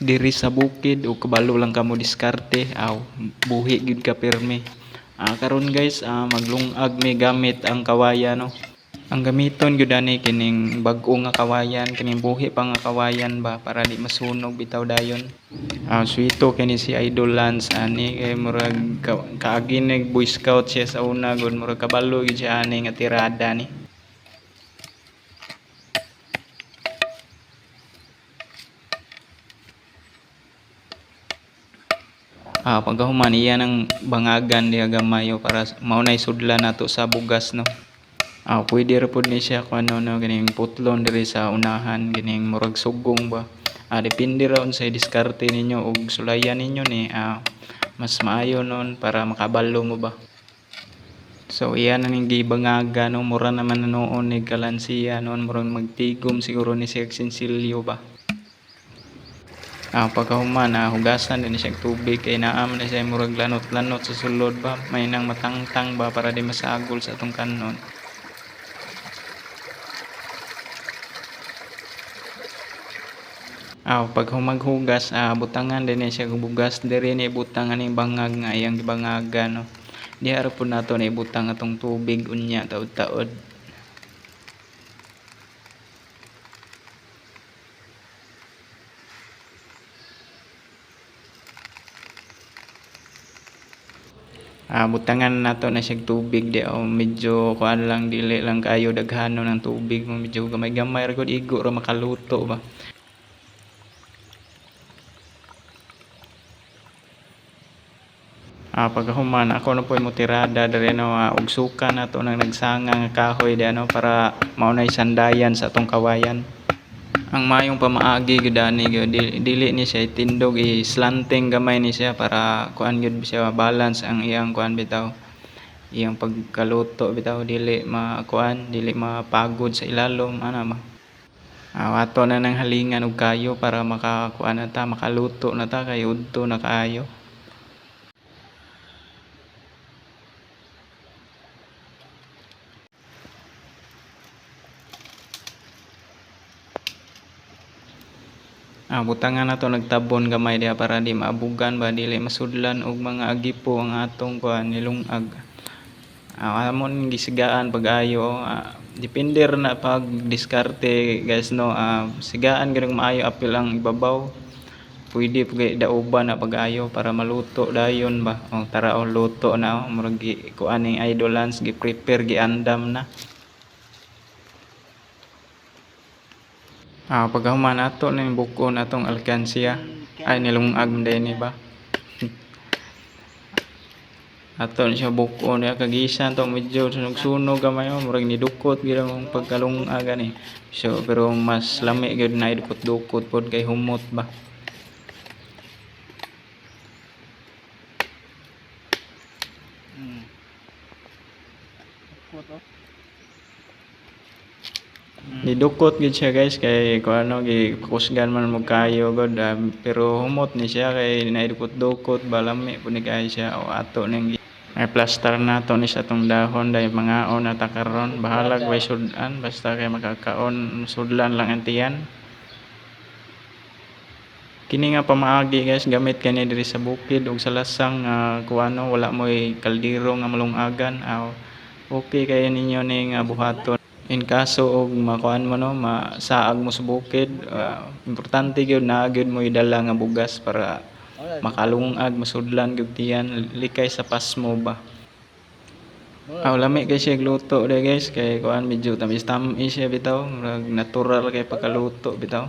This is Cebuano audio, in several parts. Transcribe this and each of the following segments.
Diri sa bukid o kabalo lang kamo diskarte, aw buhi gyud ka pirmi. Karon guys, maglungag mi gamit ang kawayan, no. Ang gamiton gyud ani kining bag-o nga kawayan, kining buhi pa nga kawayan ba para di masunog bitaw dayon. Swito kini si Idol Lance ani kay murag kaagi nag Boy Scout siya sa una gud, murag kabalo gyud siya ani nga tirada ni. Pagkahuman iya nang bangagan diha gamay o para mao nay sudlan nato sa bugas, no. Pwede ra pud ni siya kuno, no, kining putlon diri sa unahan kining murag sugong ba. Depende ra unsay diskarte ninyo og sulayan ninyo ni, mas maayo nun para makabalo mo ba. So iya na ning gibangagan, no, mura naman na nuon ni kalansiya noon, murag magtigom siguro ni siya sinsilyo ba. Pagkahuman na hugasan din siya og tubig kay naa man na siya murag lanot-lanot sa sulod ba, may nang matangtang ba para di masagol sa atong kanon. Pag humaghugas, butangan din ni siya og bugas diri ni ibutang aning bangag nga iyang gibangagan, no. Diha ra pud nato na ibutang atong tubig unya taod-taod. Butangan nato na siya tubig di o medyo kuan lang, dili lang kaayo daghanon ang tubig mo, medyo gamay-gamay ra gud, igo ra makaluto ba. Pagkahuman ako na po'y motirada diri, no, og suka nato nang nagsanga nga kahoy di ano para mao nay sandayan sa atong kawayan. Ang maayong pamaagi gyud ani gyud dili ni siya itindog, i slanting gamay ni siya para kuan gyud siya, balance ang iyang kuan bitaw, iyang pagkaluto bitaw, dili makuan, dili mapagod sa ilalom ana ba. Ato na nang halingan og kayo para makakuan na ta, makaluto na ta kay udto na kaayo. Butangan nato nagtabon gamay diha para di maabugan ba, dili masudlan og mga agipo ang atong kuan nilungag. Amo ning gisigaan pag-ayo, depende ra na pag diskarte guys, no. Sigaan gyud maayo apil ang ibabaw. Pwede pud kay dauban na pag-ayo para maluto dayon ba. O tara o luto na o, murag gi kuan ning Idol Lance, gi-prepare, giandam na. Pagkahuman ato ning buk-on atong alkansya. Ay nilungag man diay ni ba. Ato ni siya buk-on diha kagisan to medyo sunog-sunog gamay o, murag nidukot gyud ang pagkalungag ani. So pero mas lami gyud na dukot-dukot pod kay humot ba. Dukot oh. Nidukot gyud siya guys kay kuano gi kusgan man mo kayo gud, pero humot ni siya kay naidukot-dukot ba, lami pud ni kaayo siya o ato ning ay plaster nato ni sa atong dahon dahil mangaon na ta karon, bahalag way sud-an basta kay makakaon, sudlan lang ang tiyan. Kini nga pamaagi guys gamit kani diri sa bukid ug sa lasang nga kuano wala moy kaldero nga malungagan. Okay kayo ninyo ning buhaton in kaso og makuan mo, no, masaag mo sa bukid, importante gyud naa gyud moy dala nga bugas para makalungag, masudlan gyud tiyan, likay sa pasmo ba. Lami kay siya luto di guys kay kuan medyo tamis-tamis siya bitaw, murag natural kay pagkaluto bitaw.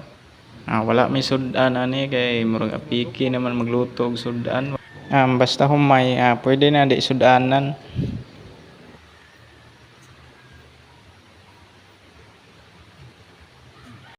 Wala may sud-an ani kay murag apiki naman magluto og sud-an. Basta humay, pwede na di sud-anan.